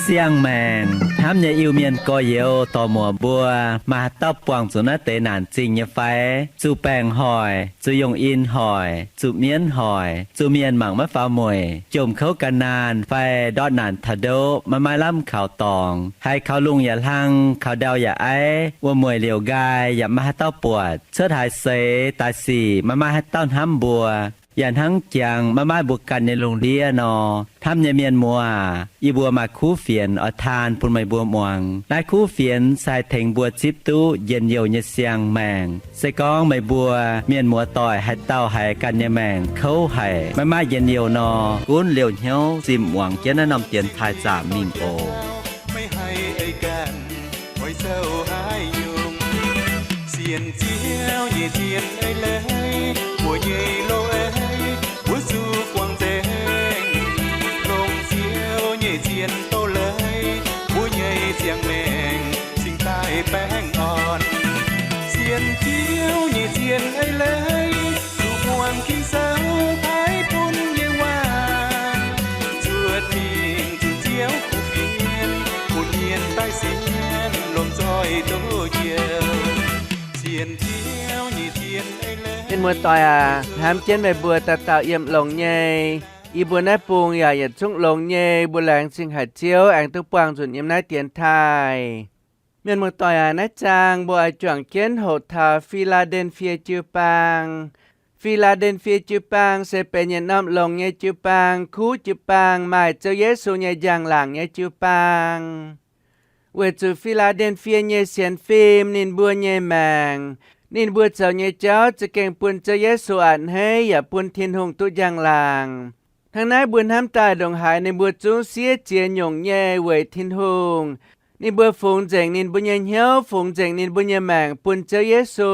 Siang-maengc hnamv nyei Iu-Mienh gorx-youz dorc-muoc mbuo, maaih haaix dauh buangh zuqc naaiv deix naanc zingh nyei fai? Zuqc baengc hoic, zuqc yongh in hoic, zuqc mienv hoic, zuqc mienh mangc maiv faaux mueic, jomc kouv gan naanh fai ndortv naanc taux ndoqv maiv maaih lamh kaux dorngx, haiz kaux lungh yaac hlang, kaux ndau yaac aiv, wuom-mueic liouc nqaai yaac maiv maaih haaix dauh buatc, cuotv haaix seix daaih sic maiv maaih haaix dauh hnamv mbuo, yaac hnangv jangx maiv maaih mbuo ganh nyei lungh ndiev nor, hnamv nyei mienh muoz aac, yie mbuo maaih kuv fienx oix taan bun meih mbuo muangx. Naaiv kuv fienx se haih tengx mbuo zipv duqv njien-youh nyei siang-maengc. Se gorngv meih mbuo mienh muoz doic haaix dauh haiz ganh nyei maengc kouv haic, maiv maaih njien-youh nor, gunv liouh hnyouv zimh muangx jienv naaiv norm dienx taaih zaamc mingh oc. Meih haih eix ganh oix zoux haaix nyungc? Sienx Ziouv nyei zien eix leiz, mbuo nyei loz-eix mbuo zuqc buangh nzengc. Longc Ziouv nyei zien doz-leiz, mbuo nyei ziangh maengc cingx daaih baengh orn. Sienx Ziouv nyei zien eix leiz, zuqc muangx Ging-Sou paaiv bun nyei waac, zuotc mingh zuqc Ziouv kuv fienx, bun mienh daaih sienx lomh nzoih duqv njoux. Sienx Ziouv nyei zien eix leiz. Mienh muoz-doic aac, hnamv jienv meih mbuo dauh dauh yiem longx nyei. Yie mbuo naaiv bung yaac yietc zungv longx nyei. Mbuo laengz zingh haic Ziouv aengx duqv buangh nzunc yiem naaiv dienx taaih. Mienh muoz-doic aac, naaiv zaang mbuo oix juangc jienv hoqc taux Fi^laa^nden^fie jiu-baang. Fi^laa^nden^fie jiu-baang se benx yietc norm longx nyei jiu-baang, kuv jiu-baang, maaih Ziouv Yesu nyei njang-laangc nyei jiu-baang. Weic zuqc Fi^laa^nden^fie nyei sienx fim, ninh mbuo nyei maengc, ninh mbuo zoux nyei jauv za'gengh bun Ziouv Yesu a'hneiv yaac bun Tin-Hungh duqv njang-laangc. Hnangv naaiv mbuo hnamv daaih ndongc haaix ninh mbuo zungv siev jiez nyungc nyei weic Tin-Hungh. Ninh mbuo fungx nzengc ninh mbuo nyei hnyouv, fungx nzengc ninh mbuo nyei maengc bun Ziouv Yesu.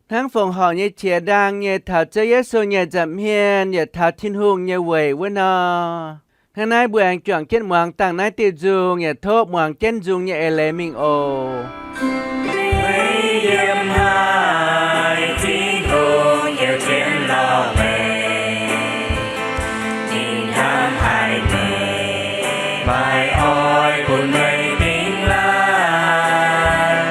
Hnangv fongc horc nyei qiex ndaang nyei taux Ziouv Yesu nyei nza'hmien yaac taux Tin-Hungh nyei weic wuov nor. Hnangv naaiv mbuo aengx juangc jienv muangx dangh naaiv diuh nzung yaac tov muangx jienv nzung nyei eix leiz mingh oc. Meih yiem haaix, Tin-Hungh yiem jienv lorz meih. Ninh hnamv haic meih, maiv oix bun meih dingx laangh.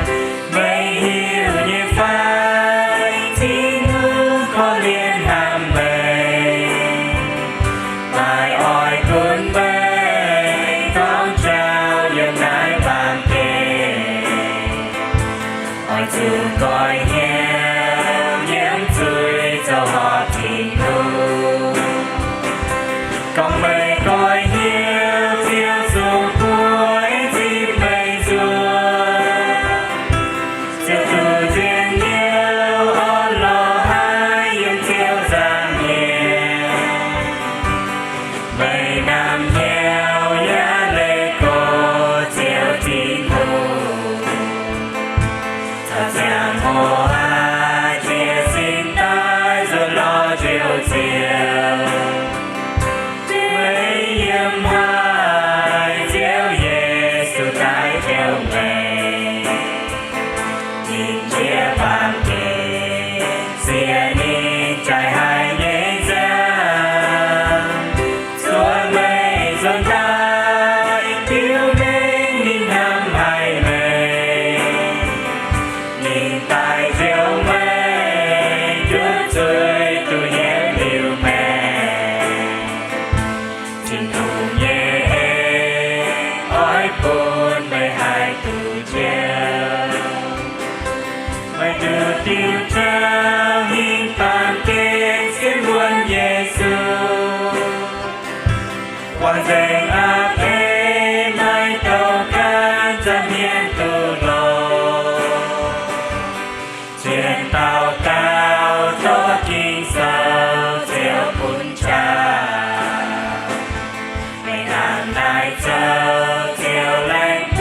Meih hiuv nyei fai, Tin-Hungh korv-lienh hnamv meih, maiv oix bun meih gorngv jauv yiem naaiv baamh gen. Oix zuqc goiv hnyouv nyiemv zuiz zoux horpc Tin-Hungh. Gorngv meih goiv hnyouv, Ziouv zungv bueix zipv meih nzuonx. Ziouv duqv nziex hnyouv orn-lorqc haiv yiem Ziouv nza'hmien. Meih namx hnyouv yaac leih gorx Ziouv Tin-Hungh. Caux ziangh hoc aqv, jiez sin daaih nzuonx lorz Njoux Ziouv. Meih yiem haaix, Ziouv Yesu daaih njoux meih. Ninh njiec baamh gen, sienx ninh jaaix haic nyei nziaamv, zuov meih nzuonx daaih, biux mengh ninh hnamv haic meih. Ninh daaih njoux meih, juov zuiz duqv hietv liuz maengc. Tin-Hungh nyei en oix bun meih haih duqv njoux. Meih duqv diuh jauv hingh baamh gen sienx wuonx Yesu. Wangc nzengc a'hneiv meih, maiv douh gaanv nza'hmien duqv longx. Cien dauh gauh tov Ging-Sou Ziouv bun qaqv. Meih hnangv naaiv zoux Ziouv laengz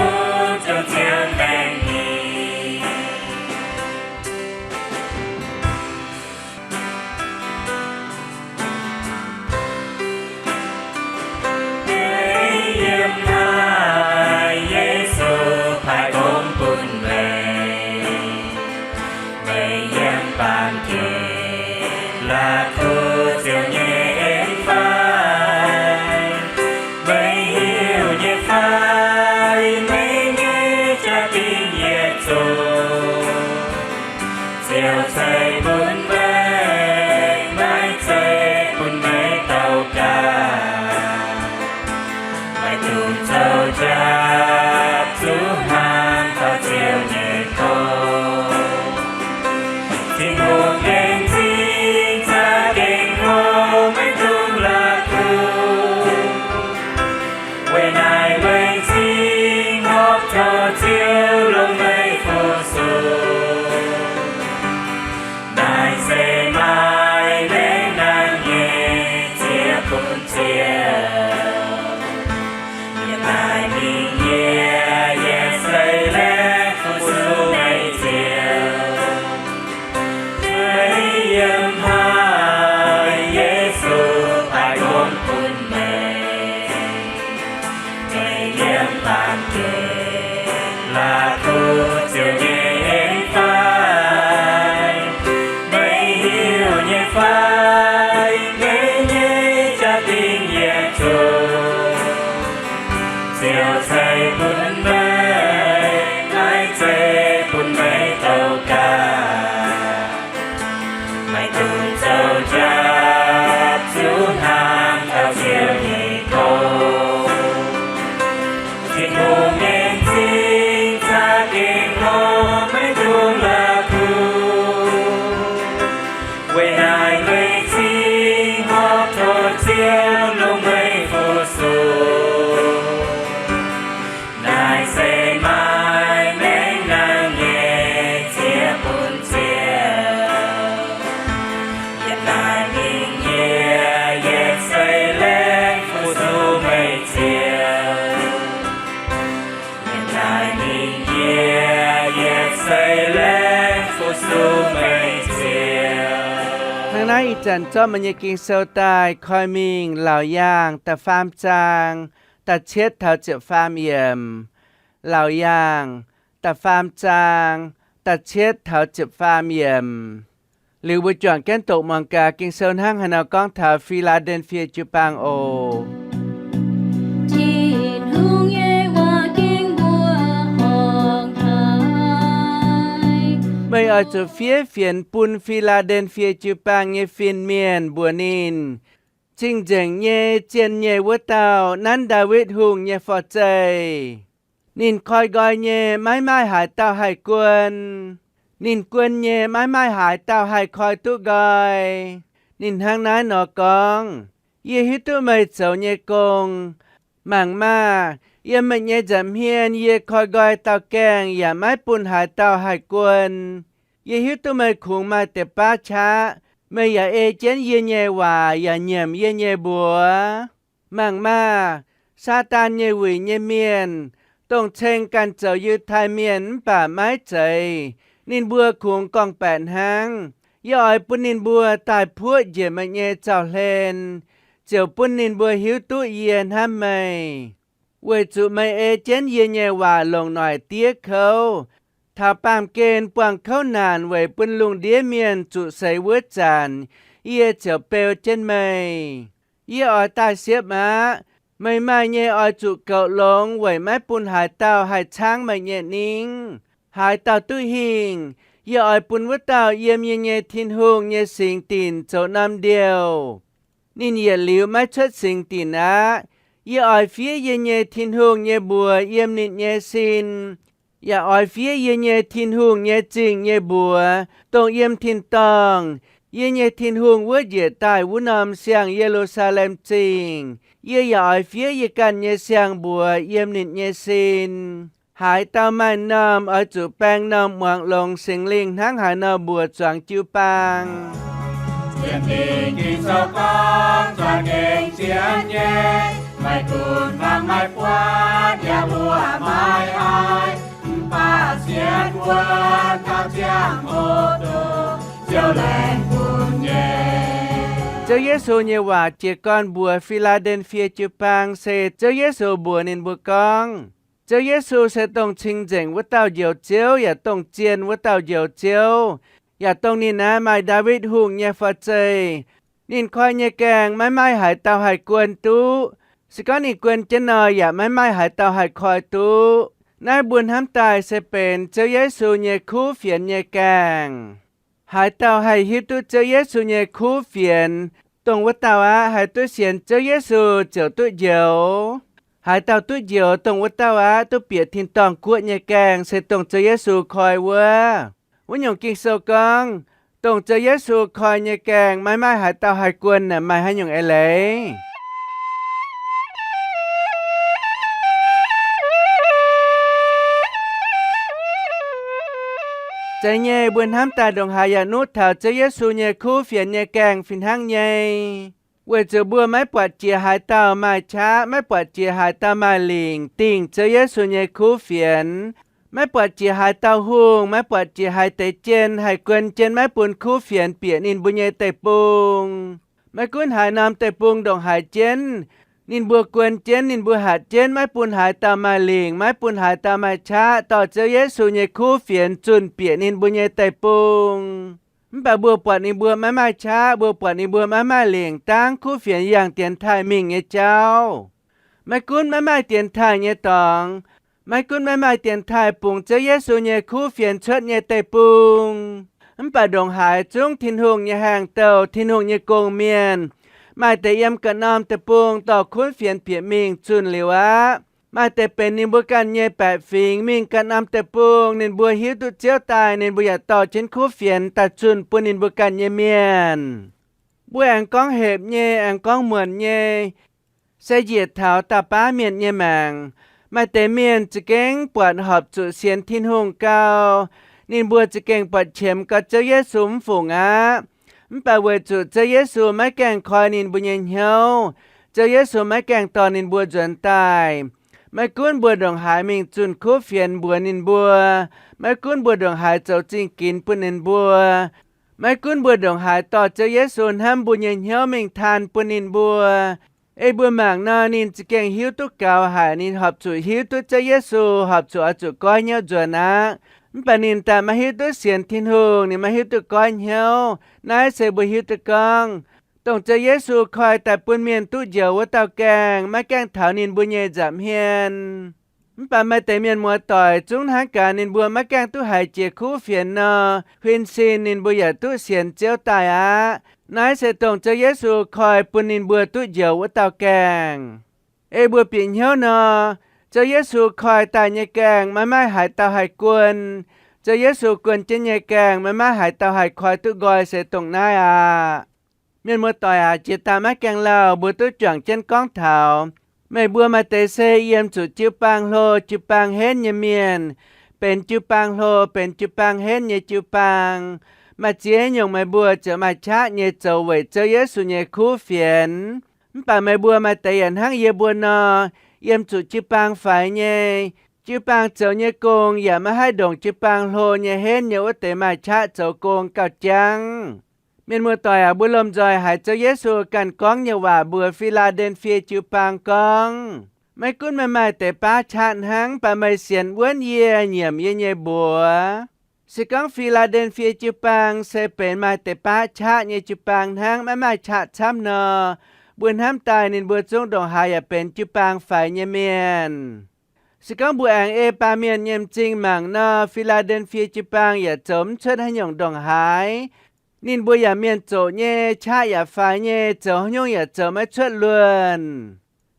Maiv dungx zoux njapc zuqc hnangv taux Ziouv nyei dorngx. Tin-Hungh nyei m'zing za'gengh hlo, maiv dungx la'kuqv. Weic naaiv weic m'zing hopv tov Ziouv longc meih fu-sux. Naaiv se maaih maengc nangh nyei ziex bun Ziouv. Yiem naaiv mingh yie yietc seix laengz fu-sux meih Ziouv. Meih yiem haaix, Yesu, paaiv gorngv bun meih. Meih yiem baamh gen la'kuqv Ziouv nyei en fai? Meih hiuv nyei fai? Meih nyei jaa-dingh yietc zungv Ziouv ceix bun meih, maiv zeiz bun meih douc gaax. Maiv dungx zoux njapc zuqc hnangv taux Ziouv nyei dorngx. Tin-Hungh nyei m'zing za'gengh hlo, maiv dungx la'kuqv. Weic naaiv weic m'zing hopv tov Ziouv longc meih fu-sux. Naaiv se maaih maengc nangh nyei ziex bun Ziouv. Yiem naaiv mingh yie yietc seix laengz fu-sux meih Ziouv. Yiem naaiv mingh yie yietc seix laengz fu-sux meih Ziouv. Hnangv naaiv ih zanc zorqv meih nyei Ging-Sou daaih koi mingh Laauc Yaangh da'faam zaang da'cietv taux ziepc faam yiemc. Laauc Yaangh da'faam zaang da'cietv taux ziepc faam yiemc. Liuz mbuo juangc jienv doqc muangx gaax Ging-Sou hnangv haaix nor gorngv taux Fi^laa^nden^fie jiu-baang oc. Tin-Hungh nyei waac ging mbuo horngc haic. Meih oix zuqc fiev fienx bun Fi^laa^nden^fie jiu-baang nyei fin-mienh mbuox ninh, Cing-nzengc nyei, zien nyei wuov dauh, nanv Ndaawitv Hungh nyei forv-zeih. Ninh koi nqoi nyei, maiv maaih haaix dauh haih guon. Ninh guon nyei, maiv maaih haaix dauh haih koi duqv nqoi. Ninh hnangv naaiv nor gorngv, Yie hiuv duqv meih zoux nyei gong. Mangc maah! Yiem meih nyei nza'hmien yie koi nqoi dauh gaengh yaac maiv bun haaix dauh haih guon. Yie hiuv duqv meih kungx maaih deix baav qaqv. Meih yaac ei jienv yie nyei waac yaac nyiemc yie nyei mbuox. Mangc maah! Saadaan nyei wuic nyei mienh, dongh ceng ganh zoux Yiutai Mienh mv baac maiv zeiz, ninh mbuo kungx gorngv-baeqc hnangv. Yie oix bun ninh mbuo daaih puoqv njiec meih nyei zaux-hlen, ziouc bun ninh mbuo hiuv duqv yie hnamv meih. Weic zuqc meih ei jienv yie nyei waac longc noic diev kouv, taux baamh gen buangh kouv naanc weic bun lungh ndiev mienh zuqc seix wuov zanc, yie ziouc beu jienv meih. Yie oix daaih siepv aqv. Meih maaih nyei oix zuqc goux longx weic maiv bun haaix dauh haih caangv meih nyei ningv. Haaix dauh duqv hingh, yie oix bun wuov dauh yiem yie nyei Tin-Hungh nyei singx dinc zoux norm ndiouh. Ninh yietc liuz maiv cuotv singx dinc aqv. Yie oix fiev yie nyei Tin-Hungh nyei mbuox yiem ninh nyei sin, yaac oix fiev yie nyei Tin-Hungh nyei zingh nyei mbuox, dongh yiem tin-dorngh, yie nyei Tin-Hungh wuov njiec daaih wuov norm siang-Ye^lu^saa^lem Zingh. Yie yaac oix fiev yie ganh nyei siang-mbuox yiem ninh nyei sin. Haaix dauh maaih m'normh oix zuqc baeng m'normh muangx longx Singx Lingh hnangv haaix nor mbuox zuangx jiu-baang. Sienx Ging-Sou gorngv za'gengh zien nyei, maiv gunv fangx maiv buatc yaac mbuo maiv haih, mv baac sienx wuov taux ziangh hoc dongh Ziouv laengz bun nyei. Ziouv Yesu nyei waac jiez gorn mbuox Fi^laa^nden^fie jiu-baang se Ziouv Yesu mbuox ninh mbuo gorngv, Ziouv Yesu se dongh cing-nzengc wuov dauh Njoux Ziouv yaac dongh zien wuov dauh Njoux Ziouv, yaac dongh ninh aqv maaih Ndaawitv Hungh nyei forv-zeih. Ninh koi nyei gaengh maiv maaih haaix dauh haih guon duqv. Se gorngv ninh guon jienv nor, yaac maiv maaih haaix dauh haih koi duqv. Naaiv mbuo hnamv daaih se benx Ziouv Yesu nyei kuv fienx nyei gaengh. Haaix dauh haih hiuv duqv Ziouv Yesu nyei kuv fienx, dongh wuov dauh aqv haih duqv sienx Ziouv Yesu ziouc duqv njoux. Haaix dauh duqv njoux, dongh wuov dauh aqv, duqv bieqc tin-dorngh guoqv nyei gaengh, se dongh Ziouv Yesu koi wuov. Wuov nyungc Ging-Sou gorngv, dongh Ziouv Yesu koi nyei gaengh maiv maaih haaix dauh haih guon naaic, maaih haaix nyungc eix leiz? Zeiz nyei, mbuo hnamv daaih ndongc haaix yaac nuqv taux Ziouv Yesu nyei kuv fienx nyei gaengh fih hnangv nyei. Weic zuqc mbuo maiv buatc jiex haaix dauh maaih qaqv, maiv buatc jiex haaix dauh maaih lingc dingh Ziouv Yesu nyei kuv fienx, maiv buatc jiex haaix dauh hungh, maiv buatc jiex haaix deix jien haih guon jienv maiv bun kuv fienx bieqc ninh mbuo nyei deic-bung. Maiv gunv haaix norm deic-bung ndongc haaix jienv, ninh mbuo guon jienv, ninh mbuo hatc jienv, maiv bun haaix dauh maaih lingc, maiv bun haaix dauh maaih qaqv dorh Ziouv Yesu nyei kuv fienx zunh bieqc ninh mbuo nyei deic-bung. Mv baac mbuo buatc ninh mbuo maiv maaih qaqv, mbuo buatc ninh mbuo maiv maaih lingc, dangv kuv fienx yangh dienx taaih mingh nyei jauv. Maiv gunv maiv maaih dienx taaih nyei dorngx, maiv gunv maiv maaih dienx taaih bungx Ziouv Yesu nyei kuv fienx cuotv nyei deic-bung, mv baac ndongc haaix zungv Tin-Hungh nyei haengh douh, Tin-Hungh nyei gong-mienh, maaih deix yiem ganh norm deic-bung dorh kuv fienx bieqc mingh zunh liuz aqv. Maaih deix benx ninh mbuo ganh nyei baeqc fingx mingh ganh norm deic-bung, ninh mbuo hiuv duqv Ziouv daaih, ninh mbuo yaac dorh jienv kuv fienx daaih zunh bun ninh mbuo ganh nyei mienh. Mbuo aengx gorngv hepc nyei, aengx gorngv muonc nyei, se njiec taux dauh-baav mienh nyei maengc. Maaih deix mienh za'gengh buatc horpc zuqc sienx Tin-Hungh gau, ninh mbuo za'gengh buatc qiemx gau Ziouv Yesu mv fungc aqv. Mv baac weic zuqc Ziouv Yesu maiv gaengh koi ninh mbuo nyei hnyouv, Ziouv Yesu maiv gaengh dorh ninh mbuo nzuonx daaih. Maiv gunv mbuo ndongc haaix mingh zunh kuv fienx mbuox ninh mbuo, maiv gunv mbuo ndongc haaix zoux zingh ginx bun ninh mbuo, maiv gunv mbuo ndongc haaix dorh Ziouv Yesu hnamv mbuo nyei hnyouv mingh taan bun ninh mbuo, ei mbuo mangc nor, ninh za'gengh hiuv duqv gaux haic. Ninh horpc zuqc hiuv duqv Ziouv Yesu, horpc zuqc oix zuqc goiv hnyouv nzuonx aqv. Mv baac ninh daaih maiv hiuv duqv sienx Tin-Hungh, ninh maiv hiuv duqv goiv hnyouv. Naaiv se mbuo hiuv duqv gorngv, dongh Ziouv Yesu koi daaih bun mienh duqv njoux wuov dauh gaengh maiv gaengh taux ninh mbuo nyei nza'hmien. Mv baac maaih deix mienh muoz-doic zungv hnangv gaax, ninh mbuo maiv gaengh duqv haiz jiex kuv fienx nor, huin sin ninh mbuo yaac duqv sienx Ziouv daaih aqv. Naaiv se dongh Ziouv Yesu koi bun ninh mbuo duqv njoux wuov dauh gaengh. Ei mbuo bieqc hnyouv nor, Ziouv Yesu koi daaih nyei gaengh maiv maaih haaix dauh haih guon. Ziouv Yesu guon jienv nyei gaengh maiv maaih haaix dauh haih koi duqv nqoi, se dongh naaiv aqv. Mienh muoz-doic aac, jiex daaih maiv gaengh lauh mbuo duqv juangc jienv gorngv taux, meih mbuo maaih deix se yiem zuqc jiu-baang hlo jiu-baang henv nyei mienh, benx jiu-baang hlo benx jiu-baang henv nyei jiu-baang. Maaih ziex nyungc meih mbuo ziouc maaih qaqv nyei zoux weic Ziouv Yesu nyei kuv fienx. Mv baac meih mbuo maaih deix yaac hnangv yie mbuo nor, yiem zuqc jiu-baang faix nyei. Jiu-baang zoux nyei gong yaac maiv haih ndongc jiu-baang hlo nyei henv nyei wuov deix maaih qaqv zoux gong gauh jangv. Mienh muoz-doic aac, mbuo lomh nzoih haiz Ziouv Yesu ganh gorngv nyei waac mbuox Fi^laa^nden^fie jiu-baang gorngv, maiv gunv meih maaih deix baav qaqv hnangv, mv baac meih sienx wuonv yie, nyiemc yie nyei mbuox. Se gorngv Fi^laa^nden^fie jiu-baang se benx maaih deix baav qaqv nyei jiu-baang hnangv, maiv maaih qaqv camv nor, mbuo hnamv daaih ninh mbuo zungv ndongc haaix yaac benx jiu-baang faix nyei mienh. Se gorngv mbuo aengx ei baamh mienh nyei m'zing mangc nor, Fi^laa^nden^fie jiu-baang yaac zoux mv cuotv haaix nyungc ndongc haaix. Ninh mbuo yaac mienh zoqc nyei, qaqv yaac faix nyei, zoux haaix nyungc yaac zoux maiv cuotv luonh.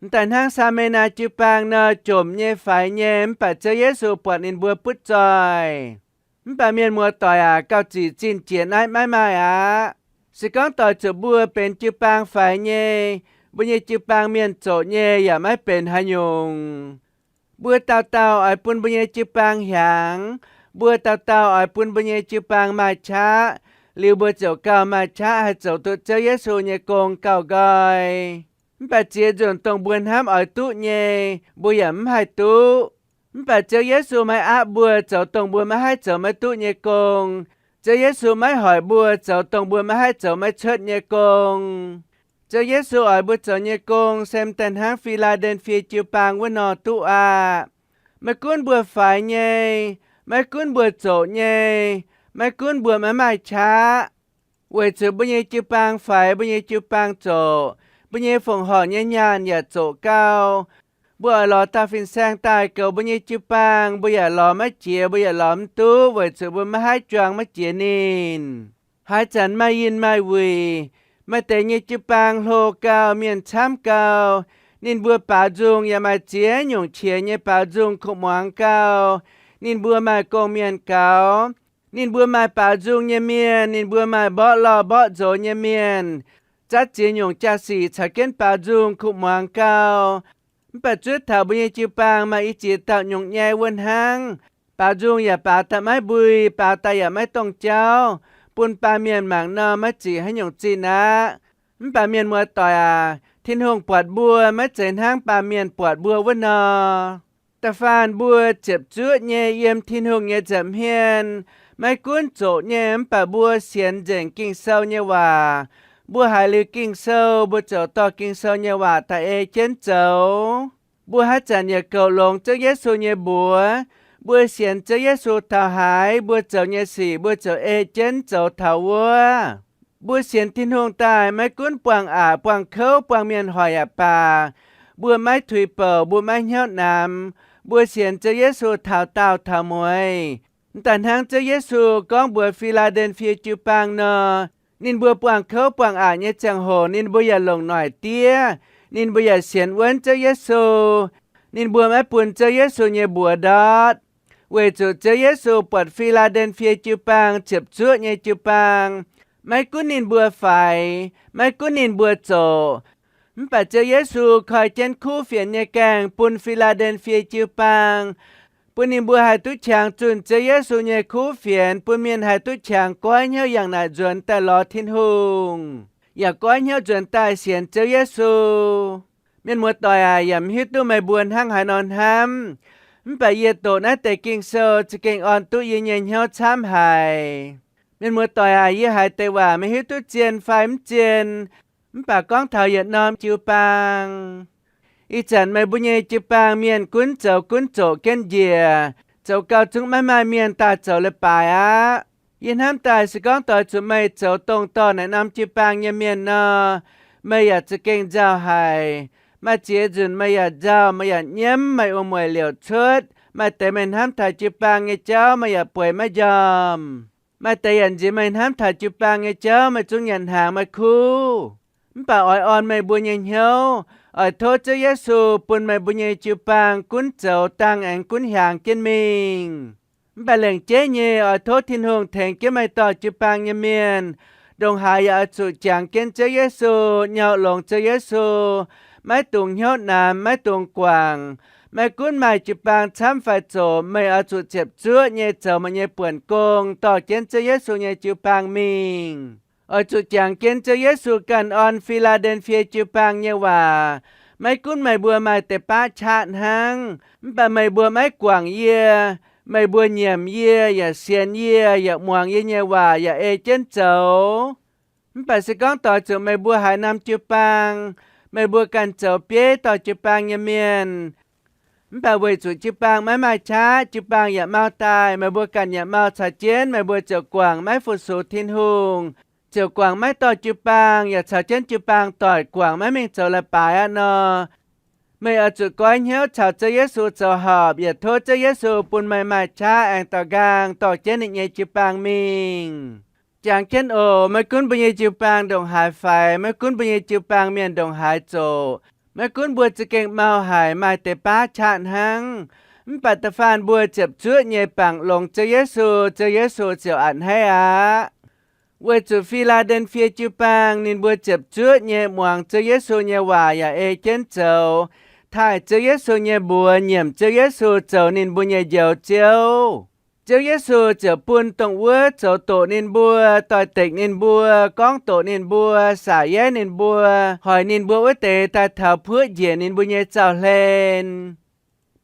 M'daaih hnangv Saa^me^naa jiu-baang nor, jomc nyei, faix nyei, mv baac Ziouv Yesu buatc ninh mbuo butv zoih. Mv baac mienh muoz-doic aac, gauh zic zinh jiex naaiv maiv maaih aqv. Se gorngv doix zuqc mbuo benx jiu-baang faix nyei, mbuo nyei jiu-baang mienh zoqc nyei yaac maiv benx haaix nyungc. Mbuo dauh dauh oix bun mbuo nyei jiu-baang hiaangx. Mbuo dauh dauh oix bun mbuo nyei jiu-baang maaih qaqv. Liuz mbuo ziouc gauh maaih qaqv haih zoux duqv Ziouv Yesu nyei gong gauh nqoi. Mv baac ziex nzunc dongh mbuo hnamv oix duqv nyei, mbuo yaac mv haih duqv. Mv baac Ziouv Yesu maiv aapv mbuo zoux dongh mbuo maiv haih zoux maiv duqv nyei gong. Ziouv Yesu maiv hoic mbuo zoux dongh mbuo maiv haih zoux maiv cuotv nyei gong. Ziouv Yesu oix mbuo zoux nyei gong se m'daaih hnangv Fi^laa^nden^fie jiu-baang wuov nor duqv aqv. Maiv gunv mbuo faix nyei, maiv gunv mbuo zoqc nyei, maiv gunv mbuo maiv maaih qaqv, weic zuqc mbuo nyei jiu-baang faix, mbuo nyei jiu-baang zoqc, mbuo nyei fongc horc nyei nyaanh yaac zoqc gau. Mbuo oix lorz dauh fin-saeng daaih goux mbuo nyei jiu-baang, mbuo yaac lorz maiv jiex, mbuo yaac lorz mv duqv, weic zuqc mbuo maiv haih juang maiv jiex ninh. Haaix zanc maaih yinh maaih wuic, maaih deix nyei jiu-baang hlo gau, mienh camv gau, Ninh mbuo baaux nzung yaac maaih ziex nyungc qiex nyei baaux nzung kuv muangx gau. Ninh mbuo maaih gong-mienh gaux. Ninh mbuo maaih baaux nzung nyei mienh, ninh mbuo maaih mborqv lorh mborqv nzox nyei mienh, zatv ziex nyungc jaa-sic caux jienv baaux nzung kuv muangx gau. Mv baac zuov taux mbuo nyei jiu-baang maaih i ziex dauh nyungc nyei wuov hnangv, baaux nzung yaac baaux daaih maiv mbui, baaux daaih yaac maiv dongh jauv, bun baamh mienh mangc nor maiv zic haaix nyungc zinh aqv. Mv baac mienh muoz-doic aac, Tin-Hungh buatc mbuo maiv zeiz hnangv baamh mienh buatc mbuo wuov nor. Da'faanh mbuo ziepc zuoqv nyei yiem Tin-Hungh nyei nza'hmien, maiv gunv zoqc nyei mv baac mbuo sienx nzengc Ging-Sou nyei waac. Mbuo haiz liuz Ging-Sou, mbuo ziouc dorh Ging-Sou nyei waac daaih ei jienv zoux. Mbuo haaix zanc yaac goux longx Ziouv Yesu nyei mbuox. Mbuo sienx Ziouv Yesu taux haaix, mbuo zoux nyei sic mbuo ziouc ei jienv zoux taux wuov. Mbuo sienx Tin-Hungh daaih maiv gunv buangh aqc, buangh kouv, buangh mienh hoic yaac baac, mbuo maiv tuix bouc, mbuo maiv hnyouv namx. Mbuo sienx Ziouv Yesu taux daauh taux mueiz. Mv daaih hnangv Ziouv Yesu gorngv mbuox Fi^laa^nden^fie jiu-baang nor, ninh mbuo buangh kouv buangh aqc nyei ziangh hoc ninh mbuo yaac longc noic diev. Ninh mbuo yaac sienx wuonv Ziouv Yesu. Ninh mbuo maiv bun Ziouv Yesu nyei mbuox ndortv. Weic zuqc Ziouv Yesu buatc Fi^laa^nden^fie jiu-baang ziepc zuoqv nyei jiu-baang, maiv gunv ninh mbuo faix, maiv gunv ninh mbuo zoqc, mv baac Ziouv Yesu koi jienv kuv fienx nyei gaengh bun Fi^laa^nden^fie jiu-baang, bun ninh mbuo haih duqv qangx zunh Ziouv Yesu nyei kuv fienx, bun mienh haih duqv qangx goiv hnyouv yangh naaic nzuonx daaih lorz Tin-Hungh, yaac goiv hnyouv nzuonx daaih sienx Ziouv Yesu. Mienh muoz-doic aac, yaac mv hiuv duqv meih mbuo hnangv haaix nor hnamv. Mv baac yie doqc naaiv deix Ging-Sou za'gengh orn duqv yie nyei hnyouv camv haic. Mienh muoz-doic aac, yie haiz deix waac meih hiuv duqv zien fai mv zien, mv baac gorngv taux yietc norm jiu-baang, ih zanc meih mbuo nyei jiu-baang mienh gunv zoux gunv zoqc jienv njiec, zoux gau zungv maiv maaih mienh daaih zoux leiz-baaix aqv. Yie hnamv daaih se gorngv doix zuqc meih zoux dongh dorh naaiv norm jiu-baang nyei mienh nor, meih yaac za'gengh nzauh haic. Maaih ziex nzunc meih yaac nzauh, meih yaac nyiemv, meih wuom-mueic liouc cuotv. Maaih deix meih hnamv taux jiu-baang nyei jauv meih yaac bueix maiv njormh. Maaih deix yaac nziex meih hnamv taux jiu-baang nyei jauv meih zungv nyanc hnaangx maiv kuv. Mv baac oix orn meih mbuo nyei hnyouv, oix tov Ziouv Yesu bun meih mbuo nyei jiu-baang gunv zoux dangh aengx gunv hiaangx jienv mingh. Mv baac lengc jeiv nyei oix tov Tin-Hungh tengx jienv meih dorh jiu-baang nyei mienh ndongc haaix yaac oix zuqc jangx jienv Ziouv Yesu, nyau longx Ziouv Yesu, maiv dungx hnyouv namx, maiv dungx guangc. Maiv gunv maaih jiu-baang camv fai zoqc, meih oix zuqc ziepc zuoqv nyei zoux meih nyei buonc gong dorh jienv Ziouv Yesu nyei jiu-baang mingh. Oix zuqc jangx jienv Ziouv Yesu ganh orn Fi^laa^nden^fie jiu-baang nyei waac. Maiv gunv meih mbuo maaih deix baqv qaqv hnangv, mv baac meih mbuo maiv guangc yie, meih mbuo nyiemc yie yaac sienx yie yaac muangx yie nyei waac yaac ei jienv zoux. Mv baac se gorngv doix zuqc meih mbuo haaix norm jiu-baang, meih mbuo ganh zoux bieiv dorh jiu-baang nyei mienh, mv baac weic zuqc jiu-baang maiv maaih qaqv, jiu-baang yaac mau daaih, meih mbuo ganh yaac mau caux jienv, meih mbuo ziouc guangc maiv fu-sux Tin-Hungh, ziouc guangc maiv dorh jiu-baang yaac caux jienv jiu-baang doic guangc maiv mingh zoux leiz-baaix aqv nor, meih oix zuqc goiv hnyouv caux Ziouv Yesu zoux horpc, yaac tov Ziouv Yesu bun meih maaih qaqv aengx daux nqaang dorh jienv ninh nyei jiu-baang mingh. Jangx jienv oc. Maiv gunv mbuo nyei jiu-baang ndongc haaix faix, maiv gunv mbuo nyei jiu-baang mienh ndongc haaix zoqc, maiv gunv mbuo za'gengh mau haic, maaih deix baav qaqv hnangv, mv baac da'faanh mbuo ziepc zuoqv nyei bangc longx Ziouv Yesu, Ziouv Yesu ziouc a'hneiv aqv. Weic zuqc Fi^laa^nden^fie jiu-baang ninh mbuo ziepc zuoqv nyei muangx Ziouv Yesu nyei waac yaac ei jienv zoux, taaih Ziouv Yesu nyei mbuox, nyiemc Ziouv Yesu zoux ninh mbuo nyei Njoux Ziouv, Ziouv Yesu ziouc bun dongh wuov zoux doqc ninh mbuo, doix-dekc ninh mbuo, gorngv doqc ninh mbuo, saac yaiv ninh mbuo, hoic ninh mbuo wuov deix daaih taux puoqv njiec ninh mbuo nyei zaux-hlen.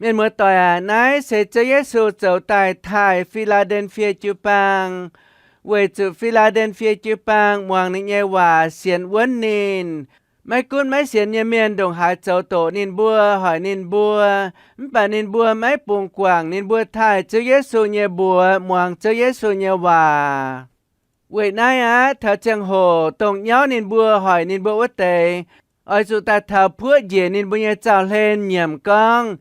Mienh muoz-doic aac, naaiv se Ziouv Yesu zoux daaih taaih Fi^laa^nden^fie jiu-baang, weic zuqc Fi^laa^nden^fie jiu-baang muangx ninh nyei waac, sienx wuonv ninh. Maiv gunv maiv sienx nyei mienh ndongc haaix zoux doqc ninh mbuo, hoic ninh mbuo, mv baac ninh mbuo maiv bungx guangc, ninh mbuo taaih Ziouv Yesu nyei mbuox, muangx Ziouv Yesu nyei waac. Weic naaiv aqv, taux ziangh hoc dongh nyauv ninh mbuo, hoic ninh mbuo wuov deix, oix zuqc daaih taux puoqv njiec ninh mbuo nyei zaux-hlen nyiemc gorngv,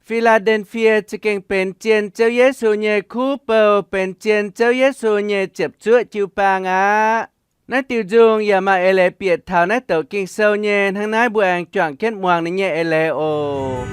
Fi^laa^nden^fie za'gengh benx zien Ziouv Yesu nyei kuv bou, benx zien Ziouv Yesu nyei ziepc zuoqv jiu-baang aqv. Naaiv diuh nzung yaac maaih eix leiz bieqc taux naaiv douc Ging-Sou nyei. Hnangv naaiv mbuo aengx juangc jienv muangx ninh nyei eix leiz oc.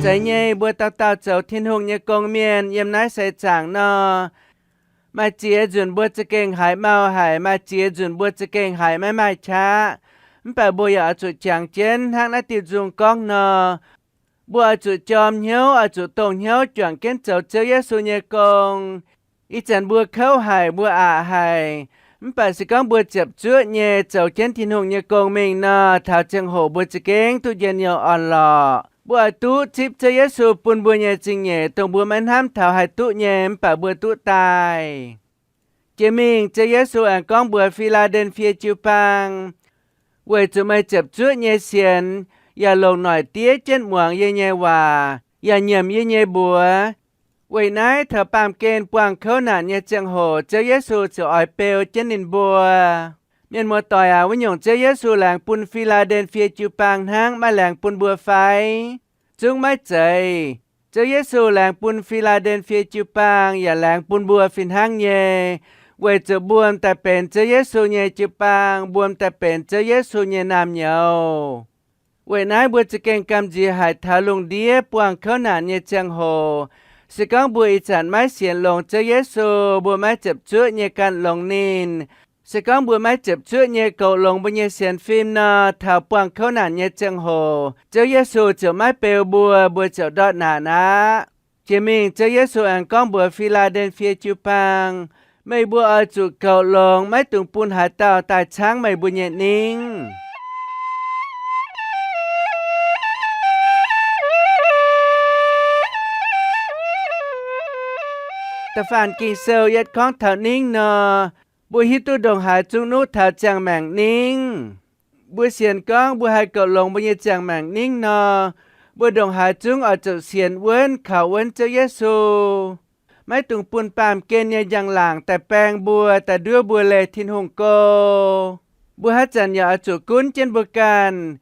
Zeiz nyei, mbuo dauh dauh zoux Tin-Hungh nyei gong mienh yiem naaiv seix zaangc nor, maaih ziex nzunc mbuo za'gengh haiz mau haic, maaih ziex nzunc mbuo za'gengh haiz maiv maaih qaqv. Mv baac mbuo yaac oix zuqc jangx jienv hnangv naaiv diuh nzung gorngv nor, mbuo oix zuqc jorm hnyouv, oix zuqc dongh hnyouv juangc jienv zoux Ziouv Yesu nyei gong. Ih zanc mbuo kouv haic, mbuo aqc haic, mv baac se gorngv mbuo ziepc zuoqv nyei zoux jienv Tin-Hungh nyei gong mingh nor, taux ziangh hoc mbuo za'gengh duqv njien-youh orn-lorqc. Mbuo oix duqv zipv Ziouv Yesu bun mbuo nyei zingh nyeic, dongh mbuo maiv hnamv taux haih duqv nyei, mv baac mbuo duqv daaih. Jiex mingh Ziouv Yesu aengx gorngv mbuox Fi^laa^nden^fie jiu-baang, weic zuqc meih ziepc zuoqv nyei sienx yaac longc noic diev jienv muangx yie nyei waac, yaac nyiemc yie nyei mbuox. Weic naaiv taux baamh gen buangh kouv naanc nyei ziangh hoc Ziouv Yesu ziouc oix beu jienv ninh mbuo. Mienh muoz-doic aac, wuov nyungc Ziouv Yesu laengz bun Fi^laa^nden^fie jiu-baang hnangv, maaih laengz bun mbuo fai? Zungv maiv zeiz. Ziouv Yesu laengz bun Fi^laa^nden^fie jiu-baang yaac laengz bun mbuo fih hnangv nyei, weic zuqc mbuo m'daaih benx Ziouv Yesu nyei jiu-baang, mbuo m'daaih benx Ziouv Yesu nyei naamh nyouz. Weic naaiv mbuo za'gengh gamh nziex haic taux lungh ndiev buangh kouv naanc nyei ziangh hoc. Se gorngv mbuo ih zanc maiv sienx longx Ziouv Yesu, mbuo maiv ziepc zuoqv nyei ganh longx ninh, se gorngv mbuo maiv ziepc zuoqv nyei goux longx mbuo nyei sienx fim nor, taux buangh kouv naanc nyei ziangh hoc Ziouv Yesu ziouc maiv beu mbuo, mbuo ziouc ndortv naanc aqv. Jiex mingh Ziouv Yesu aengx gorngv mbuox Fi^laa^nden^fie jiu-baang, meih mbuo oix zuqc goux longx, maiv dungx bun haaix dauh daaih caangv meih mbuo nyei ningv. Da'faanh Ging-Sou yietv gorngv taux ningv nor, mbuo hiuv duqv ndongc haaix zungv nuqv taux ziangh maengc ningv. Mbuo sienx gorngv mbuo haih goux longx mbuo nyei ziangh maengc ningv nor, mbuo ndongc haaix zungv oix zuqc sienx wuonv kaux wuonv Ziouv Yesu. Maiv dungx bun baamh gen nyei njang-laangc daaih baeng mbuo, daaih nduov mbuo leih Tin-Hungh go. Mbuo haaix zanc yaac oix zuqc gunv jienv mbuo ganh.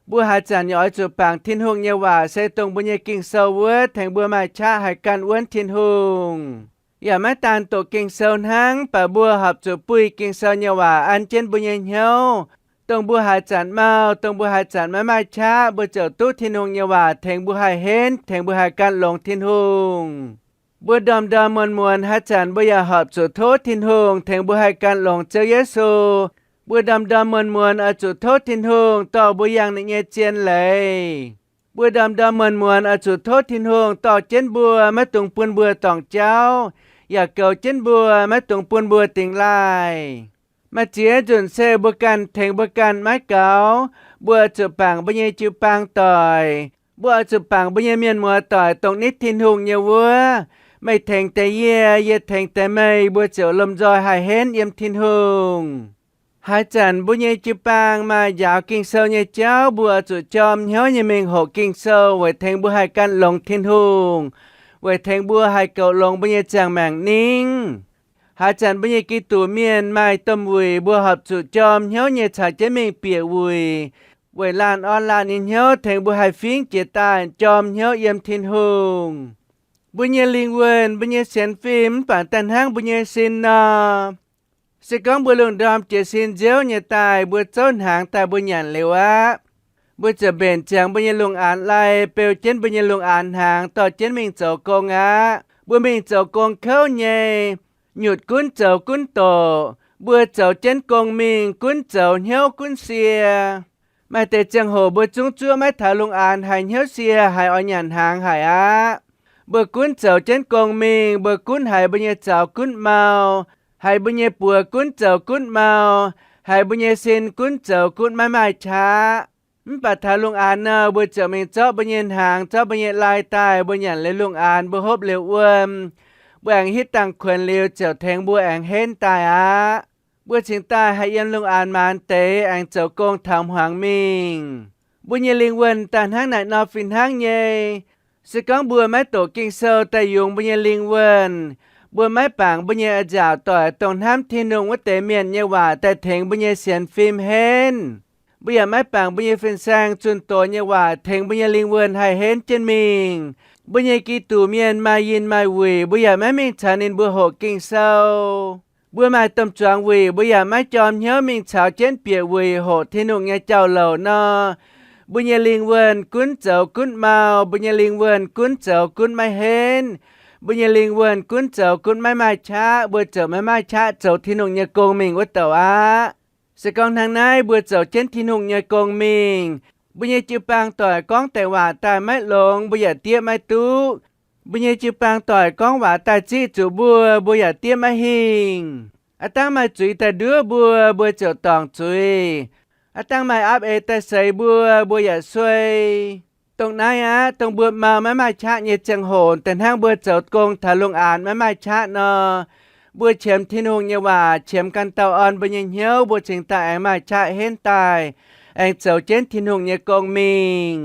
Mbuo haaix zanc yaac oix zuqc bangc Tin-Hungh nyei waac se dongh mbuo nyei Ging-Sou wuov tengx mbuo maaih qaqv haih ganh wuonv Tin-Hungh. Yaac maiv daan doqc Ging-Sou hnangv, mv baac mbuo horpc zuqc buih Ging-Sou nyei waac an jienv mbuo nyei hnyouv. Dongh mbuo haaix zanc mau, dongh mbuo haaix zanc maiv maaih qaqv, mbuo ziouc duqv Tin-Hungh nyei waac tengx mbuo haih henv, tengx mbuo haih ganh longx Tin-Hungh. Mbuo ndorm-ndorm muonz-muonz haaix zanc mbuo yaac horpc zuqc tov Tin-Hungh tengx mbuo haih ganh longx Ziouv Yesu. Mbuo ndorm-ndorm muonz-muonz oix zuqc tov Tin-Hungh dorh mbuo yangh ninh nyei zien leiz. Mbuo ndorm-ndorm muonz-muonz oix zuqc tov Tin-Hungh dorh jienv mbuo, maiv dungx bun mbuo dorngc jauv, yaac goux jienv mbuo, maiv dungx bun mbuo dingx laaih. Maaih ziex nzunc se mbuo ganh tengx mbuo ganh maiv gaux. Mbuo oix zuqc bangc mbuo nyei jiu-baang doic. Mbuo oix zuqc bangc mbuo nyei mienh muoz doic, dongh nitv Tin-Hungh nyei wuov. Meih tengx deix yie, yie tengx deix meih, mbuo ziouc lomh nzoih haih henv yiem Tin-Hungh. Haaix zanc mbuo nyei jiu-baang maaih njaaux Ging-Sou nyei jauv, mbuo oix zuqc jorm hnyouv nyei mingh hoqc Ging-Sou weic tengx mbuo haih ganh longx Tin-Hungh, weic tengx mbuo haih goux longx mbuo nyei ziangh maengc ningv. Haaix zanc mbuo nyei Giduc mienh maaih domh wuic, mbuo horpc zuqc jorm hnyouv nyei caux jienv mingh bieqc wuic, weic laanh orn laanh nyei hnyouv tengx mbuo haih fingx jiex daaih jorm hnyouv yiem Tin-Hungh. Mbuo nyei lingh wuonh, mbuo nyei sienx fim mv baac daaih hnangv mbuo nyei sin nor, se gorngv mbuo lungh ndorm jiez sin nziouv nyei daaih, mbuo zouv hnaangx daaih mbuo nyanc liuz aqv, mbuo ziouc mbenc ziangx mbuo nyei lungh aanx lai, beu jienv mbuo nyei lungh aanx hnaangx, dorh jienv mingh zoux gong aqv. Mbuo mingh zoux gong kouv nyei, nyutc gunv zoux gunv doqc. Mbuo zoux jienv gong mingh gunv zoux hnyouv gunv sie. Maaih deix ziangh hoc mbuo zungv zuov maiv taux lungh aanx, haiz hnyouv sie, haiz oix nyanc hnaangx haic aqv. Mbuo gunv zoux jienv gong mingh, mbuo gunv haiz mbuo nyei zaux gunv mau, haiz mbuo nyei buoz gunv zoux gunv mau, haiz mbuo nyei sin gunv zoux gunv maiv maaih qaqv. Mv baac taux lungh aanx nor, mbuo ziouc mingh zorqv mbuo nyei hnaangx, zorqv mbuo nyei lai daaih, mbuo nyanc liuz lungh aanx, mbuo hopv liuz wuom, mbuo aengx hitv dangh kuonx liuz ziouc tengx mbuo aengx henv daaih aqv. Mbuo cingx daaih haih yiem lungh aanx maanz deix aengx zoux gong taux hmuangx mingh. Mbuo nyei lingh wuonh daaih hnangv naaic nor fih hnangv nyei. Se gorngv mbuo maiv doqc Ging-Sou daaih yungz mbuo nyei lingh wuonh, mbuo maiv bangc mbuo nyei a'nziaauc doic, dongh hnamv Tin-Hungh wuov deix mienh nyei waac daaih tengx mbuo nyei sienx fim henv, mbuo yaac maiv bangc mbuo nyei fin-saeng zunh doz nyei waac tengx mbuo nyei lingh wuonh haih henv jienv mingh, mbuo nyei Giduc mienh maaih yinh maaih wuic, mbuo yaac maiv mingh caux ninh mbuo hoqc Ging-Sou. Mbuo maaih domh zuangx wuic, mbuo yaac maiv jorm hnyouv mingh caux jienv bieqc wuic hoqc Tin-Hungh nyei jauv-louc nor, mbuo nyei lingh wuonh gunv zoux gunv mau, mbuo nyei lingh wuonh gunv zoux gunv maiv henv, mbuo nyei lingh wuonh gunv zoux gunv maiv maaih qaqv, mbuo ziouc maiv maaih qaqv zoux Tin-Hungh nyei gong mingh wuov douc aqv. Se gorngv hnangv naaiv, mbuo zoux jienv Tin-Hungh nyei gong mingh, mbuo nyei jiu-baang doic gorngv deix waac daaih maiv longx, mbuo yaac diev maiv duqv. Mbuo nyei jiu-baang doic gorngv waac daaih ziqv zuqc mbuo, mbuo yaac diev maiv hingh. Aav dangv maaih zuiz daaih nduov mbuo, mbuo ziouc dorngc zuiz. Aav dangv maaih aapv eix daaih seix mbuo, mbuo yaac suei. Dongh naaiv aqv, dongh mbuo mau maiv maaih qaqv nyei ziangh hoc, da'hnangv mbuo zoux gong taux lungh aanx maiv maaih qaqv nor, mbuo qiemx Tin-Hungh nyei waac, qiemx ganh dauh orn mbuo nyei hnyouv, mbuo cingx daaih aengx maaih qaqv henv daaih, aengx zoux jienv Tin-Hungh nyei gong mingh.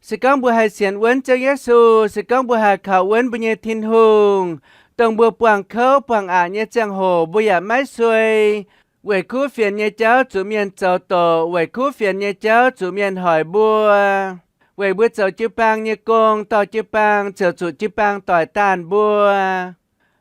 Se gorngv mbuo haih sienx wuonv Ziouv Yesu, se gorngv mbuo haih kaux wuonv mbuo nyei Tin-Hungh, dongh mbuo buangh kouv buangh aqc nyei ziangh hoc mbuo yaac maiv suei, weic kuv fienx nyei jauv zuqc mienh zoux doqc, weic kuv fienx nyei jauv zuqc mienh hoic mbuo, weic mbuo zoux jiu-baang nyei gong, dorh jiu-baang ziouc zuqc jiu-baang doic daanh mbuo.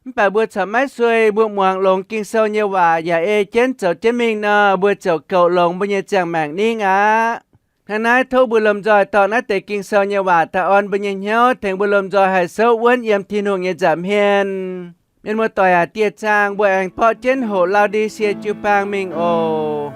Mv baac mbuo corc maiv suei, mbuo muangx longx Ging-Sou nyei waac yaac ei jienv zoux jienv mingh nor, mbuo ziouc goux longx mbuo nyei ziangh maengc ningv aqv. Hnangv naaiv tov mbuo lomh nzoih dorh naaiv deix Ging-Sou nyei waac daaih orn mbuo nyei hnyouv, tengx mbuo lomh nzoih haih souv wuonv yiem Tin-Hungh nyei nza'hmien. Mienh muoz-doic aac, dieh zaang mbuo aengx borqv jienv hoqc Lau^ndi^sie jiu-baang mingh oc.